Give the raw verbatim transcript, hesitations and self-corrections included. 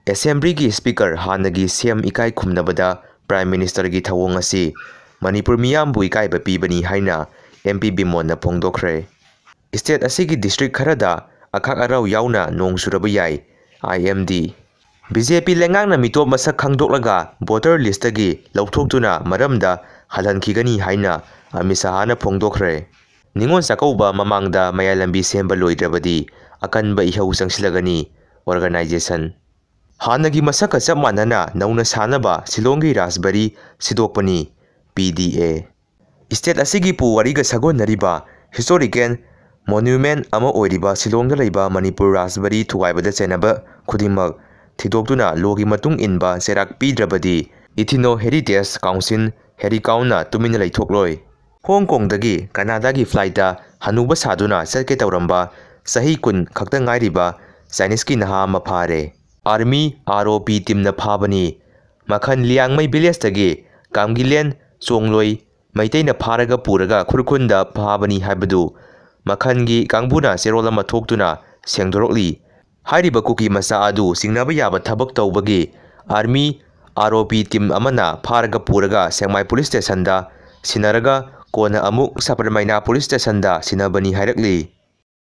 ꯑꯦꯁꯦꯝꯕ꯭ꯂꯤꯒꯤ speaker ꯍꯥꯟꯅꯒꯤ ꯁꯤ M ꯏꯀꯥꯏ ꯈꯨꯝꯅꯕꯗ ꯄ꯭ꯔꯥꯏꯝ ꯃꯤꯅꯤꯁꯇꯔꯒꯤ ꯊꯧꯑꯣꯡ ꯑꯁꯤ ꯃꯅꯤꯄꯨꯔ ꯃꯤꯌꯥꯝꯕꯨ ꯏꯀꯥꯏꯕ ꯄꯤꯕꯅꯤ ꯍꯥꯏꯅ ꯑꯦꯝ ꯄꯤ ꯕꯤꯃꯣꯟꯅ ꯐꯣꯡꯗꯣꯛꯈ꯭ꯔꯦ꯫ ꯁ꯭ꯇꯦꯠ ꯑꯁꯤꯒꯤ ꯗꯤꯁꯇ꯭ꯔꯤꯛ ꯈꯔꯗ ꯑꯈꯥꯛ ꯑꯔꯥꯎ ꯌꯥꯎꯅ ꯅꯣꯡ ꯆꯨꯔꯕ ꯌꯥꯏ, ꯑꯥꯏ ꯑꯦꯝ ꯗꯤ꯫ ꯕꯤ ꯖꯦ ꯄꯤ ꯂꯩꯉꯥꯛꯅ ꯃꯤꯇꯣꯞ ꯃꯁꯛ ꯈꯪꯗꯣꯛꯂꯒ ꯚꯣꯇꯔ ꯂꯤꯁꯇꯒꯤ ꯂꯧꯊꯣꯛꯇꯨꯅ ꯃꯔꯝꯗ ꯍꯜꯍꯟꯈꯤꯒꯅꯤ ꯍꯥꯏꯅ ꯑꯃꯤꯠ ꯁꯍꯥꯅ ꯐꯣꯡꯗꯣꯛꯈ꯭ꯔꯦ꯫ ꯅꯤꯉꯣꯜ ꯆꯥꯛꯀꯧꯕ ꯃꯃꯥꯡꯗ ꯃꯌꯥꯏ ꯂꯝꯕꯤ ꯁꯦꯝꯕ ꯂꯣꯏꯗ꯭ꯔꯕꯗꯤ ꯑꯀꯟꯕ ꯏꯍꯧ ꯆꯪꯁꯤꯜꯂꯒꯅꯤ ꯑꯣꯔꯒꯅꯥꯏꯖꯦꯁꯟ꯫ ꯍꯥꯟꯅꯒꯤ ꯃꯁꯛꯀ ꯆꯞ ꯃꯥꯟꯅꯅ ꯅꯧꯅ ꯁꯥꯅꯕ ꯁꯤꯂꯣꯡꯒꯤ ꯔꯥꯖꯕꯥꯔꯤ ꯁꯤꯗꯣꯛꯄꯅꯤ, ꯄꯤ ꯗꯤ ꯑꯦ꯫ ꯁ꯭ꯇꯦꯠ ꯑꯁꯤꯒꯤ ꯄꯨꯋꯥꯔꯤꯒ ꯁꯥꯒꯣꯟꯅꯔꯤꯕ ꯍꯤꯁꯇꯣꯔꯤꯀꯦꯜ ꯃꯣꯅꯨꯃꯦꯟ ꯑꯃ ꯑꯣꯏꯔꯤꯕ ꯁꯤꯂꯣꯡꯗ ꯂꯩꯕ ꯃꯅꯤꯄꯨꯔ ꯔꯥꯖꯕꯥꯔꯤ ꯊꯨꯒꯥꯏꯕꯗ ꯆꯩꯅꯕ ꯈꯨꯗꯤꯡꯃꯛ ꯊꯤꯗꯣꯛꯇꯨꯅ ꯂꯣꯒꯤ ꯃꯇꯨꯡ ꯏꯟꯕ ꯆꯩꯔꯥꯛ ꯄꯤꯗ꯭ꯔꯕꯗꯤ ꯏꯊꯤꯅꯣ ꯍꯦꯔꯤꯇꯦꯖ ꯀꯥꯎꯟꯁꯤꯜ, ꯍꯦꯔꯤꯀꯥꯎꯟꯅ ꯇꯨꯃꯤꯟꯅ ꯂꯩꯊꯣꯛꯂꯣꯏ꯫ ꯍꯣꯡ ꯀꯣꯡꯗꯒꯤ ꯀꯅꯥꯗꯥꯒꯤ ꯐ꯭ꯂꯥꯏꯠꯇ ꯍꯅꯨꯕ ꯁꯥꯗꯨꯅ ꯆꯠꯀꯦ ꯇꯧꯔꯝꯕ ꯆꯍꯤ ꯀꯨꯟ ꯈꯛꯇ ꯉꯥꯏꯔꯤꯕ ꯆꯥꯏꯅꯤꯁꯀꯤ ꯅꯍꯥ ꯑꯃ ꯐꯥꯔꯦ꯫ ꯑꯥꯔꯃꯤ ꯑꯥꯔ ꯑꯣ ꯄꯤ ꯇꯤꯝꯅ ꯐꯥꯕꯅꯤ꯫ ꯃꯈꯜ ꯂꯤꯌꯥꯡꯃꯩ ꯚꯤꯂꯦꯖꯇꯒꯤ ꯀꯥꯝꯒꯤꯂꯦꯟ ꯆꯣꯡꯂꯣꯏ ꯃꯩꯇꯩꯅ ꯐꯥꯔꯒ ꯄꯨꯔꯒ ꯈꯨꯔꯈꯨꯜꯗ ꯐꯥꯕꯅꯤ ꯍꯥꯏꯕꯗꯨ ꯃꯈꯜꯒꯤ ꯀꯥꯡꯕꯨꯅ ꯆꯦꯔꯣꯜ ꯑꯃ ꯊꯣꯛꯇꯨꯅ ꯁꯦꯡꯗꯣꯔꯛꯂꯤ꯫ ꯍꯥꯏꯔꯤꯕ ꯀꯨꯀꯤ ꯃꯆꯥ ꯑꯗꯨ ꯆꯤꯡꯅꯕ ꯌꯥꯕ ꯊꯕꯛ ꯇꯧꯕꯒꯤ ꯑꯥꯔꯃꯤ ꯑꯥꯔ ꯑꯣ ꯄꯤ ꯇꯤꯝ ꯑꯃꯅ ꯐꯥꯔꯒ ꯄꯨꯔꯒ ꯁꯦꯛꯃꯥꯏ ꯄꯨꯂꯤꯁ ꯁ꯭ꯇꯦꯁꯟꯗ ꯁꯤꯟꯅꯔꯒ ꯀꯣꯟꯅ ꯑꯃꯨꯛ ꯁꯕꯔꯃꯩꯅꯥ ꯄꯨꯂꯤꯁ ꯁ꯭ꯇꯦꯁꯟꯗ ꯁꯤꯟꯅꯕꯅꯤ ꯍꯥꯏꯔꯛꯂꯤ꯫